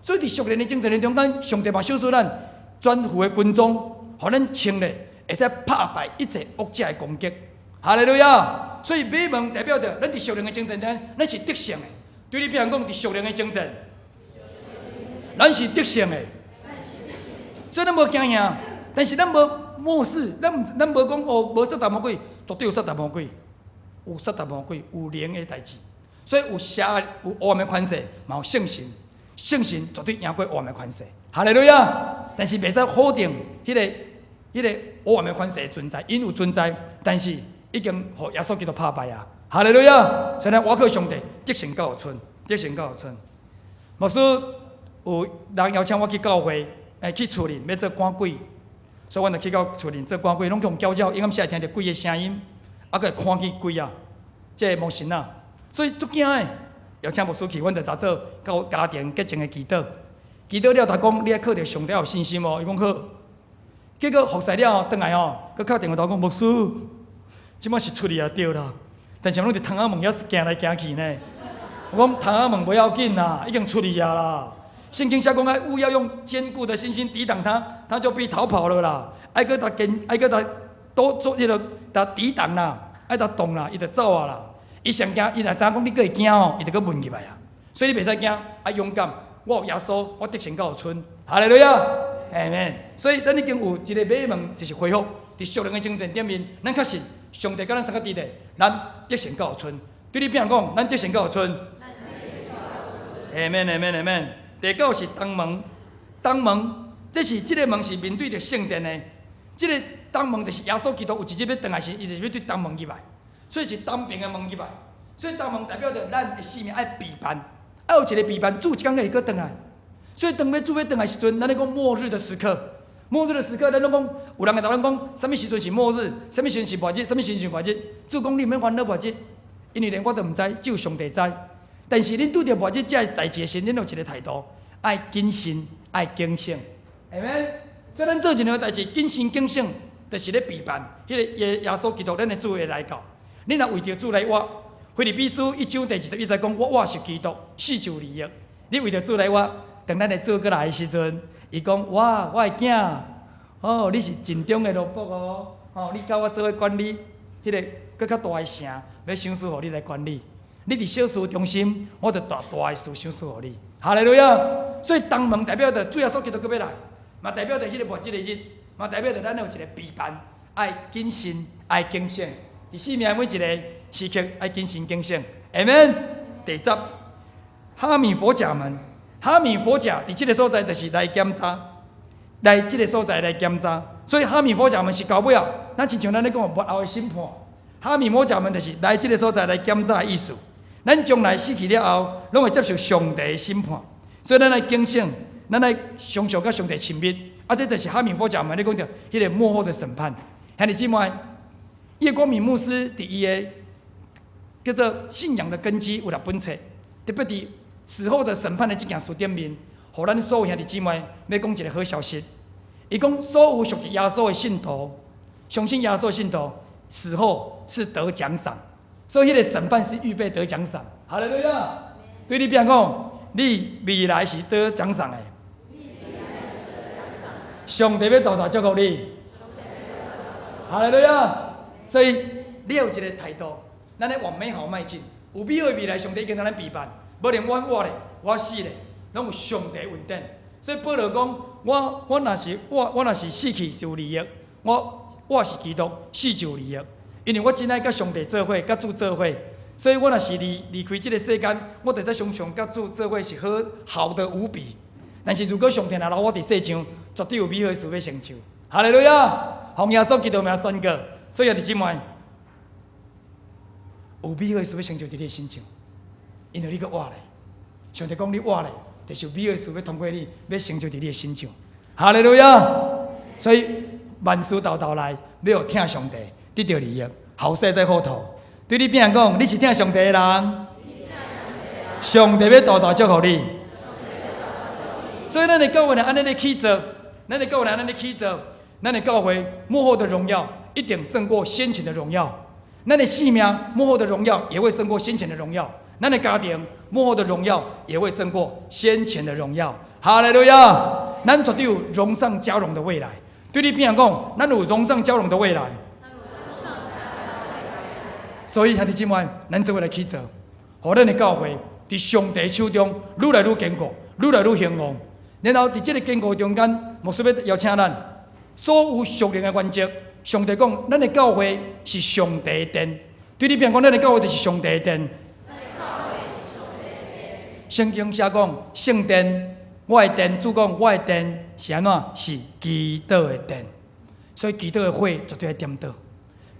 所以佇屬靈的征戰的中間，上帝嘛賞賜咱全副的軍裝，予咱穿咧，會使拍敗一切惡者的攻擊。哈利路亞！所以馬門代表著咱佇屬靈的征戰中，咱是得勝的。對你邊人講，佇屬靈的征戰，咱是得勝的。所以咱無驚嚇，但是咱無漠視，咱無講哦，無撒旦魔鬼，絕對有撒旦魔鬼，有撒旦魔鬼，有靈的代誌。所以有邪有黑暗的權勢，嘛有聖神，聖神絕對贏過黑暗的權勢。哈利路亞！但是袂使否定彼個黑暗的權勢的存在，𪜶有存在，但是已經予耶穌基督拍敗啊！哈利路亞！所以咱倚靠上帝，得勝到盡，得勝到盡。牧師有人邀請我去教會，去厝裡欲做趕鬼，所以阮就去到厝裡做趕鬼，攏共叫叫，伊暗時會聽著鬼的聲音，啊，閣會看見鬼啊，這个魔神仔，所以足驚的。邀請牧師去，阮就逐做到家庭潔淨的祈禱，祈禱了，就講你愛靠著上帝有信心哦。伊講好，結果服侍了後，轉來吼，閣敲電話來講牧師，這擺是出去也對啦，但是攏佇窗仔門遐行來行去呢。我講窗仔門無要緊啦，已經出去啊啦。聖經寫講愛務要用堅固的信心抵擋他，他就必逃跑了啦。愛閣共堅，愛閣共多做彼个共抵擋啦，愛共擋啦，伊就走啊啦。伊上驚，伊若知影講你閣會驚哦，伊就閣問入來啊。所以你袂使驚，愛勇敢。我有耶穌，我得勝到剩。哈利路亞，阿門。所以咱已經有一个馬門，就是恢復佇屬靈的征戰頂面，咱確信上帝佮咱相佮佇咧，咱得勝到剩。對你邊講，咱得勝到剩。阿門，阿門，阿門。第九是東門，東門，這是這个門是面對著聖殿的。這个東門就是耶穌基督有一日欲轉來時，伊就是欲對東門入來，所以是東邊的門入來。所以東門代表著咱的生命愛備辦，愛有一個備辦，主一工會閣轉來。所以當欲主欲轉來時陣，咱咧講末日的時刻，末日的時刻，咱攏講有人會共咱講，啥物時陣是末日，啥物時陣是末日，啥物時陣是末日。主講你毋免煩惱末日，因為連我都毋知，只有上帝知。但是恁拄著末日這个代誌的時，恁有一個態度，愛謹慎，愛警醒，係咪？所以咱做一個代誌，謹慎警醒，就是咧備辦，彼个耶穌基督，咱的主會來到。你若為著主來活，腓立比書一章第21節講，我活是基督，死就有利益。你為著主來活，當咱的主閣來的時陣，伊講哇，我的囝，哦，你是盡忠的奴僕哦，哦，你佮我做伙管理，彼个閣較大的城，欲賞賜予你來管理。你佇小事忠心，我就大大的事賞賜予你。哈利路亞！所以東門代表著主耶穌基督閣欲來，嘛代表著彼个末日的日，嘛代表著咱有一個備辦，愛謹慎，愛警醒。佇生命每一個時刻愛謹慎警醒。阿門。第十，哈米佛甲門，哈米佛甲佇這个所在就是來檢查，來這个所在來檢查。所以哈米佛甲門是到尾仔，咱親像咱咧講末後的審判。哈米佛甲門就是來這个所在來檢查的意思。咱將來死去了後，攏會接受上帝的審判，所以咱愛警醒，咱愛常常佮上帝親密。啊，這就是哈米佛甲門咧講著彼个末後的審判。兄弟姊妹，葉光明牧師佇伊的叫做《信仰的根基》有六本冊，特別佇死後的審判的這件事頂面，予咱所有兄弟姊妹欲講一个好消息。伊講所有屬於耶穌的信徒，相信耶穌的信徒，死後是得獎賞。所以，彼個審判是預備得獎賞。哈利路亞！對你邊講，你未來是得獎賞的。上帝欲大大祝福你。哈利路亞！所以，你有一個態度，咱咧往美好邁進。有美好的未來，上帝已經共咱備辦。無論阮活咧，我死咧，攏有上帝恩典。所以保羅講，我若是死去是有利益，我活是基督，死就有利益。因為我真愛佮上帝做伙，佮主做伙，所以我若是離開這個世間，我就會使常常佮主做伙是好好的無比。但是如果上帝若留我佇世上，絕對有美好的事欲成就。哈利路亞！奉耶穌基督名宣告。所以兄弟姊妹，有美好的事欲成就佇你的身上，因為你閣活咧。上帝講你活咧，就是有美好的事欲通過你，欲成就佇你的身上。哈利路亞！所以萬事到頭來，欲予疼上帝，得著利益，好勢在後頭。對你邊人講，你是疼上帝的人，上帝欲大大祝福你。所以咱的教會呢，按呢咧去做，咱的教會按呢咧去做，咱的教會末後的榮耀一定勝過先前的榮耀。咱的生命末後的榮耀也會勝過先前的榮耀。咱的家庭末後的榮耀也會勝過先前的榮耀。哈利路亞！咱絕對有榮上加榮的未來。對你邊講，咱有榮上加榮的未來。所以兄弟姊妹，咱做伙來去做，予咱的教會佇上帝手中愈來愈堅固，愈來愈興旺。然後佇這个堅固中間，牧師欲邀請咱所有屬靈的原則。上帝講，咱的教會是上帝的殿。對你邊講，咱的教會就是上帝的殿。聖經寫講，聖殿，我的殿，主講我的殿是按怎？是祈禱的殿。所以祈禱的火絕對愛點著，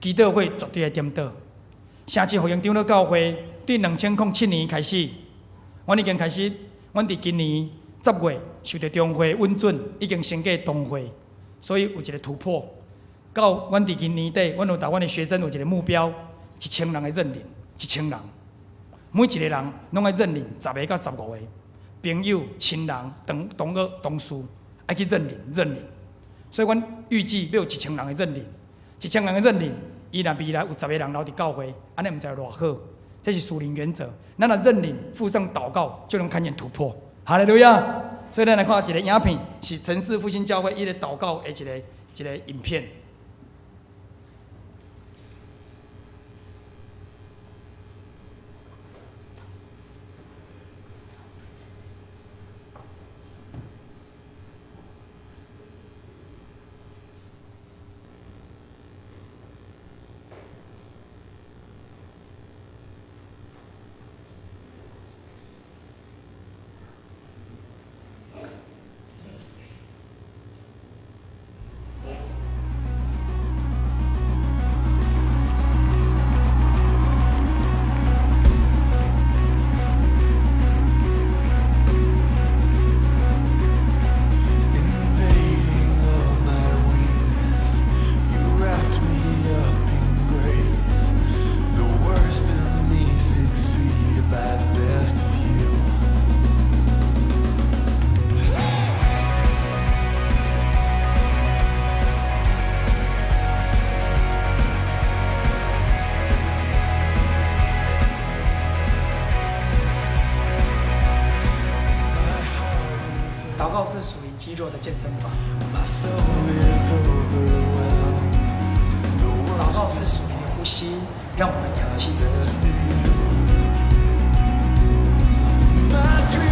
祈禱的火絕對愛點著。城市復興長老教會對2007年開始，阮已經開始，阮佇今年10月受著中會允准，已經升過同會，所以有一個突破。到阮佇今年底，阮有逐阮的學生有一個目標，1000人的認領，1000人，每一個人攏愛認領10個到15個朋友、親人、同學、同事，愛去認領認領。所以阮預計欲有一千人的認領，一千人的認領，伊若未來有10個人留佇教會，按呢毋知有偌好。這是屬靈原則。咱若認領，附上禱告，就能看見突破。哈利路亞！所以咱來看一個影片，是城市復興教會伊个禱告的一個影片。禱告是屬靈肌肉的健身房。禱告是屬靈的呼吸，讓我們氧氣十足。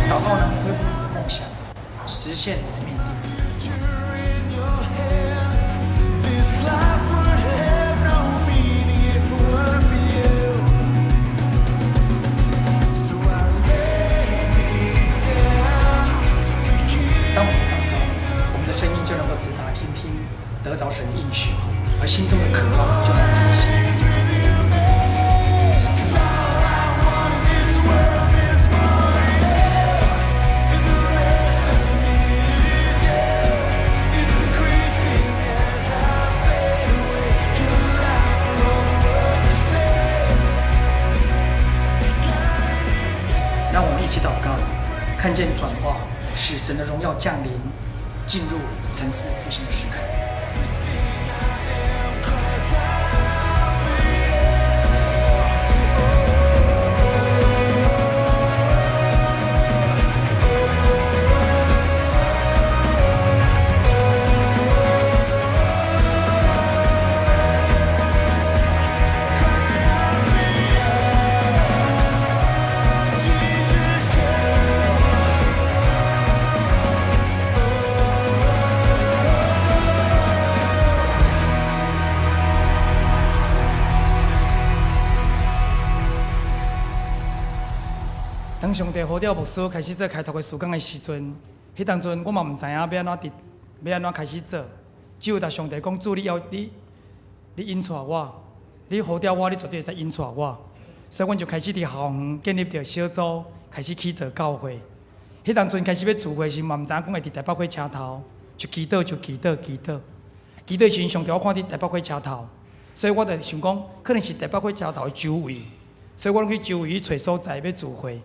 禱告能恢復你的夢想，實現你的命定。當我們禱告，我們的聲音就能夠直達天聽，得著神的應許，而心中的渴望就能夠實現。讓我們一起禱告，看見轉化，使神的榮耀降臨，進入城市復興的時刻。當上帝呼召牧師開始做開拓的事工的時陣，彼當陣我嘛毋知影欲按怎佇，欲按怎開始做。只有逐上帝講，主你要你，你引帶我，你呼召我，你絕對會使引帶我。所以，阮就開始佇校園建立著小組，開始去做教會。彼當陣開始欲聚會時，嘛毋知影講會佇台北火車頭，就祈禱就祈禱祈禱，祈禱時上帝我看佇台北火車頭，所以我就想講，可能是台北火車頭的周圍，所以我攏去周圍去揣所在欲聚會。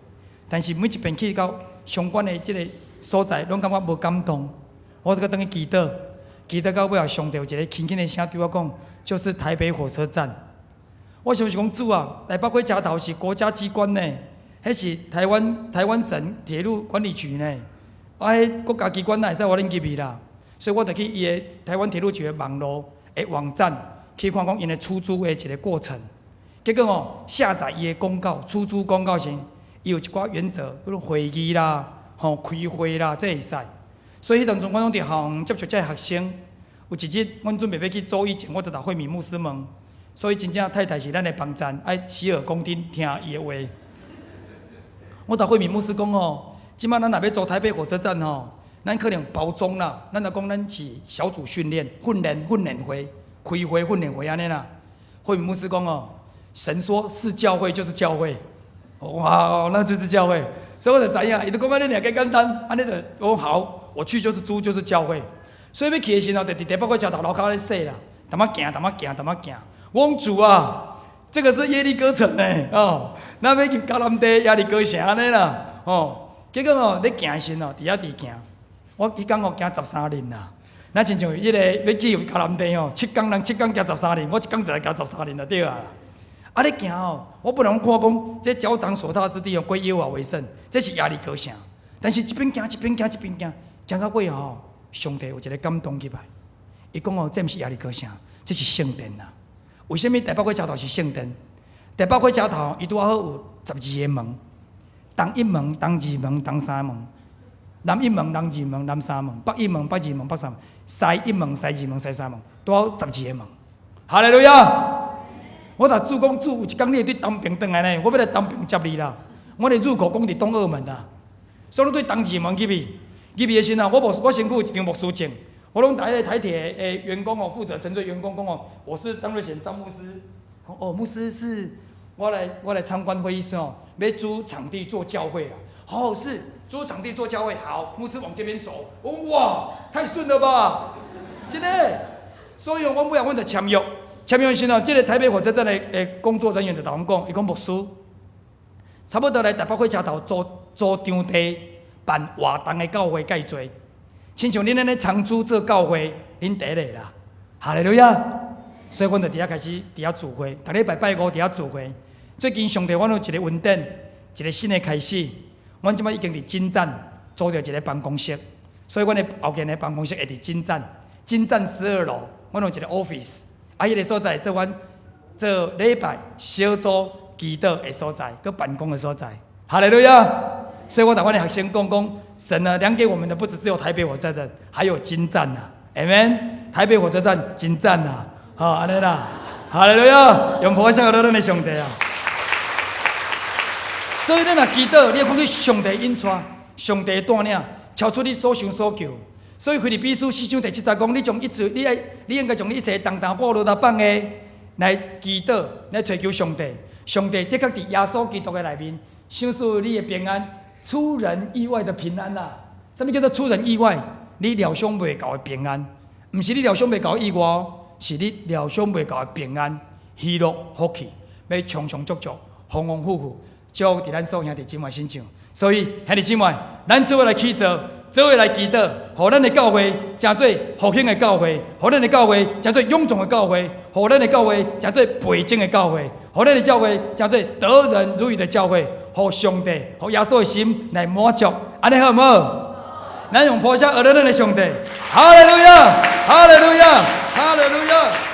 但是每一遍去到相關的這个所在，攏感覺無感動。我閣轉去祈禱，祈禱到尾後，上帝有一個輕輕的聲對我講，就是台北火車站。我想是講主啊，台北火車頭是國家機關呢，彼是台灣省鐵路管理局呢。啊，彼國家機關哪會使予恁入去啦？所以我就去伊的台灣鐵路局的網路的網站去看，講𪜶的出租的一個過程。結果哦，下載伊的公告，出租公告時，伊有一寡原則，比如會議啦、吼開會啦，這會使。所以彼當陣我攏佇校園接觸這學生。有一日，阮準備欲去租以前，我就共慧敏牧師問。所以真正太太是咱的幫贊，愛洗耳恭聽聽伊的話。我共慧敏牧師講哦，這擺咱若欲租台北火車站吼，咱可能包裝啦，咱就講咱是小組訓練、訓練、訓練會、開會、訓練會按呢啦。慧敏牧師講哦，神說是教會就是教會，哇，那就是教會。所以我就知影，伊就講按呢爾簡單，按呢就我講好，我去就是租就是教會。所以欲去的時候，就佇台北火車頭樓跤咧踅啦，淡仔行，淡仔行，淡仔行。我講主啊，這個是耶利哥城呢，哦，咱欲去迦南地耶利哥城按呢啦，哦，結果哦，咧行的時哦，佇遐佇行，我彼工哦行13日啦，若親像彼個欲去迦南地哦，七工人七工行13日，我一工就來行13日就對啊。啊，咧行哦，我本來攏看講，這腳掌所踏之地哦，歸耶和華為聖，這是耶利哥城。但是一邊行一邊行一邊行，行到尾吼，上帝有一個感動入來，伊講哦，這毋是耶利哥城，這是聖殿啊。為啥物台北火車頭是聖殿？台北火車頭伊拄仔好有12個門，東一門、東二門、東三門，南一門、南二門、南三門，北一門、北二門、北三門，西一門、西二門、西三門，拄好12個門。哈利路亞！我若主講主有一工你會對東邊轉來呢，我欲來東邊接你啦。我的入口講佇東二門啊，所以我對東二門入去。入去的時陣，我身軀有一張牧師證，我攏共彼个台鐵的員工哦，負責承載員工講哦，我是張瑞賢張牧師。哦，牧師是，我來參觀會議室哦，欲租場地做教會啊。哦，是租場地做教會，好，牧師往這邊走。哇，太順了吧，真的。所以我尾仔阮就簽約，簽約時哦，這個台北火車站的工作人員就共阮講，伊講牧師，差不多來台北火車頭租租場地辦活動的教會蓋濟，親像恁按呢長租做教會，恁第一个啦，哈利路亞。所以阮就佇遐開始佇遐聚會，逐禮拜拜五佇遐聚會。最近上帝阮有一個恩典，一個新的開始。阮這擺已經佇金站租著一個辦公室，所以阮的後面的辦公室會佇金站，金站12樓，阮有一個 office。啊，彼個所在做阮做禮拜小組祈禱的所在，閣辦公的所在。哈利路亞！所以我共阮的學生講講，神呢量給我們的不只只有台北火車站，還有金站啊，Amen。台北火車站金站啊，好，按呢啦，哈利路亞！用拍手來咱的上帝啊！所以咱若祈禱，你會看見上帝引帶，上帝帶領，超出你所想所求。所以腓立比書四章第七節講，你將一切，你愛，你應該將你一切重擔掛落來放的來祈禱，來尋求上帝。上帝的確佇耶穌基督的內面，賞賜你的平安，出人意外的平安啦。啥物叫做出人意外？你料想袂到的平安，毋是你料想袂到的意外，是你料想袂到的平安、喜樂、福氣，欲充充足足、豐豐富富，祝福佇咱所有兄弟姊妹身上。所以兄弟姊妹，咱做伙來起座，做伙來祈禱，予咱的教會成做復興的教會，予咱的教會成做勇壯的教會，予咱的教會成做培正的教會，予咱的教會成做得人如魚的教會，予上帝、予耶穌的心來滿足，按呢好毋好？咱用拍手學咱的上帝，哈利路亞，哈利路亞，哈利路亞。